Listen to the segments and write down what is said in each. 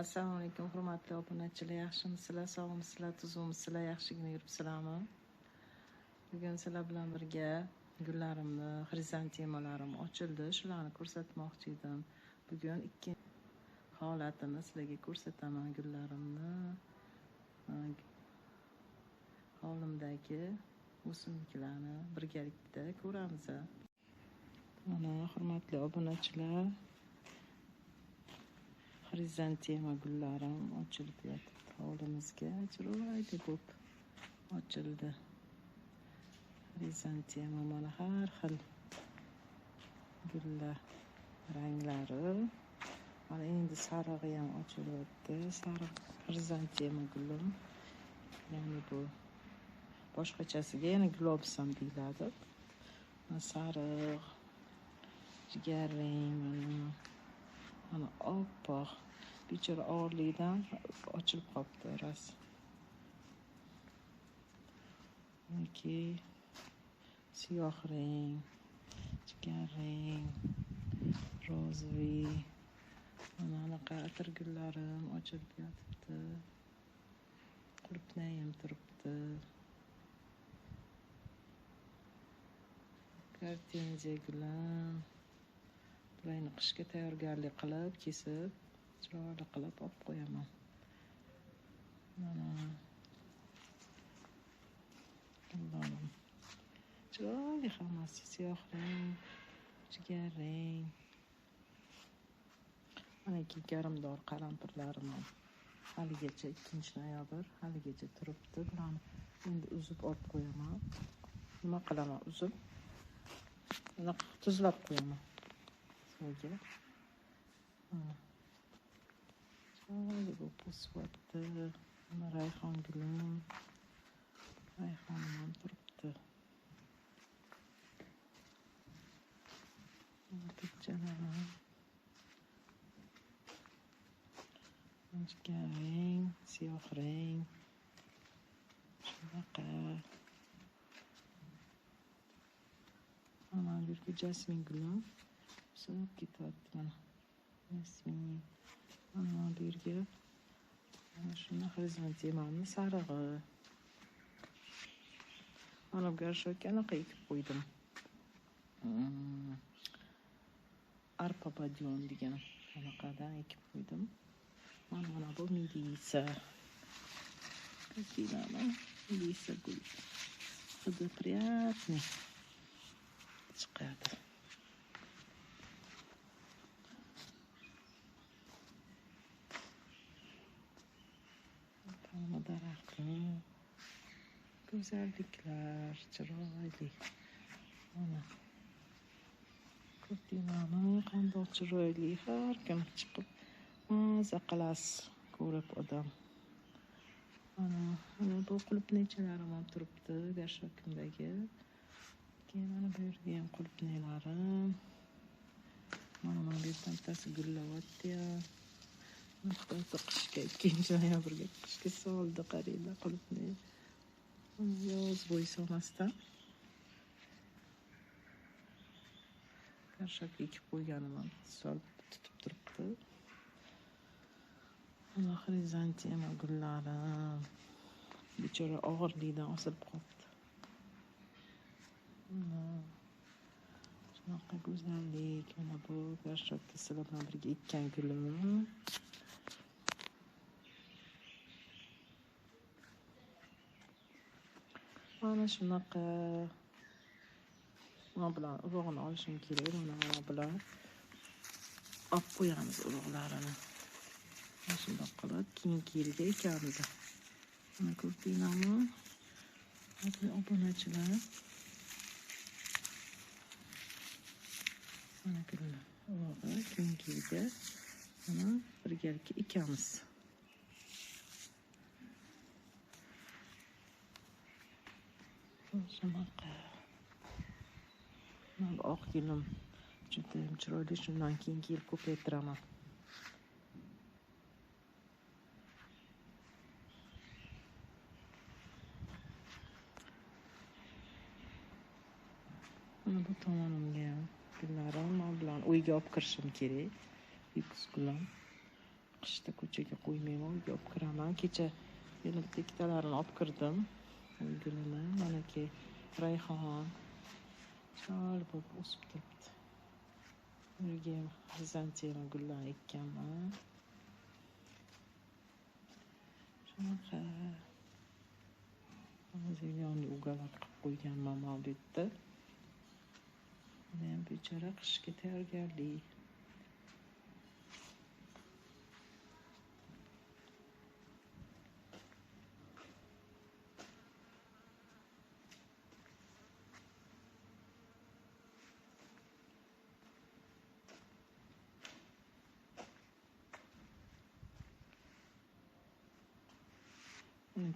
Assalomu alaykum hurmatli obunachilar, yaxshimisizlar, sog'misizlar, tuzukmisizlar, yaxshigina yuribsizlarmi? Bugun sizlar bilan birga gullarimni, xrizantemalarim ochildi, shularni ko'rsatmoqchi edim. Bugun ikki holatini sizlarga ko'rsataman gullarimni. Hovlimdagi o'simliklarni birgalikda ko'ramiz. Mana hurmatli obunachilar, xrizantema gullarim ochilib yotibdi hovlimizga, chiroyli bo'lib ochildi. Xrizantema mana har xil gullar ranglari. Mana endi sarig'i ham ochilyapti. Sariq xrizantema gulim. Ya'ni bu boshqachasiga yana globus ham deyiladi. Sariq, jigarrang, mana oppoq. Bechora og'irlikdan ochilib qolibdi rost. Yoki siyoh rang, jigarrang, rozviy. Mana anaqa atirgullarim ochilib yotibdi. Qulupnayim turibdi. Gartenziya gulim. Bularni qishga tayyorgarlik qilib, kesib, chiroyli qilib olib qo'yaman. Mana gullarim. Chiroyli hammasi, siyoh rang, jigarrang. Manaki garmdor qalampirlarim ham haligacha 2 noyabr haligacha turibdi. Bularni endi uzib olib qo'yaman. Nima qilaman? Uzib bunaqa tuzlab qo'yaman suvga. Chiroyli bo'lib o'syapti. Mana rayhon gulim, rayhonim ham turibdi. Tukchalarim. Jigarrang, siyoh rang. Shunaqa. Mana bu yerga jasmin gulim o'sib ketyapti mana. Jasmin. Mana bu yerga mana shuni xrizantemamni sarig'i. Mana bu горшокka anaqa ekib qo'ydim. Arpa badion degan anaqadan ekib qo'ydim. Mana bu melisa. Ko'rdinglarmi? Melisa gul. Hidi приятный chiqadi. Palma daraxti. Go'zalliklar, chiroyli. Mana. Ko'rdinglarmi? Qandoq chiroyli. Har kun chiqib maza qilasiz ko'rib odam. Mana bu qulupnaychalarim ham turibdi garshokimdagi. Keyin mana bu yerda ham qulupnaylarim. Mana bu yerdan bittasi gullayapti. Bittasi qishga, 2 noyabrga qishga soldi, qaranglar qulupnay. Yoz bo'yi solmasdan garshokka ekib qo'yganim ham solib tutib turibdi. Mana xrizantema gullarim. Bechora og'irlikdan osilib qolibdi. Mana shunaqa go'zallik. Mana bu garshokka sizlar bilan birga ekkan gulim. Mana shunaqa. Mana bular urug'ini olishim kerak. Mana bular olib qo'yamiz urug'larini. Mana shundoq qilib keyingi yilga ekamiz. Mana ko'rdinglarmi? Hurmatli obunachilar. Mana gullar urug'i keyingi yilga mana birgalikda ekamiz. Shunaqa. Mana bu oq gulim juda ham chiroyli. Shundan keyingi yil ko'paytiraman. Mana bu tomonimga ham gullarim, mana bularni uyga olib kirishim kerak. Fikus gulim. Qishda ko'chaga qo'ymayman, uyga olib kiraman. Kecha yana bitta ikkitalarini olib kirdim. Uy gulini, manaki rayhon chiroyli bo'lib o'sib turibdi. Uyga ham xrizantema gullarni ekkanman. Shunaqa zelyonli ugalak qilib qo'yganman mana bu yerda. Buni ham bechora qishga tayyorgarlik.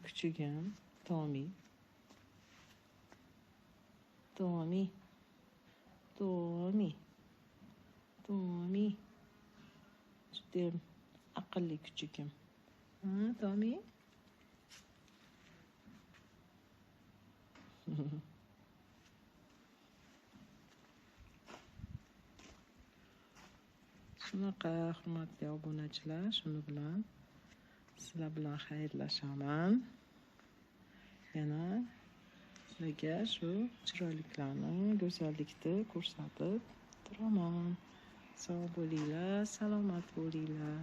Kuchugim Tomi. Tomi. Tomi. Tomi. Judayam aqlli kuchugim. Ha, Tomi? Shunaqa hurmatli obunachilar, shuni bilan sizlar bilan xayrlashaman. Yana sizlarga shu chiroyliklarni, go'zallikni ko'rsatib turaman. Sog' bo'linglar, salomat bo'linglar.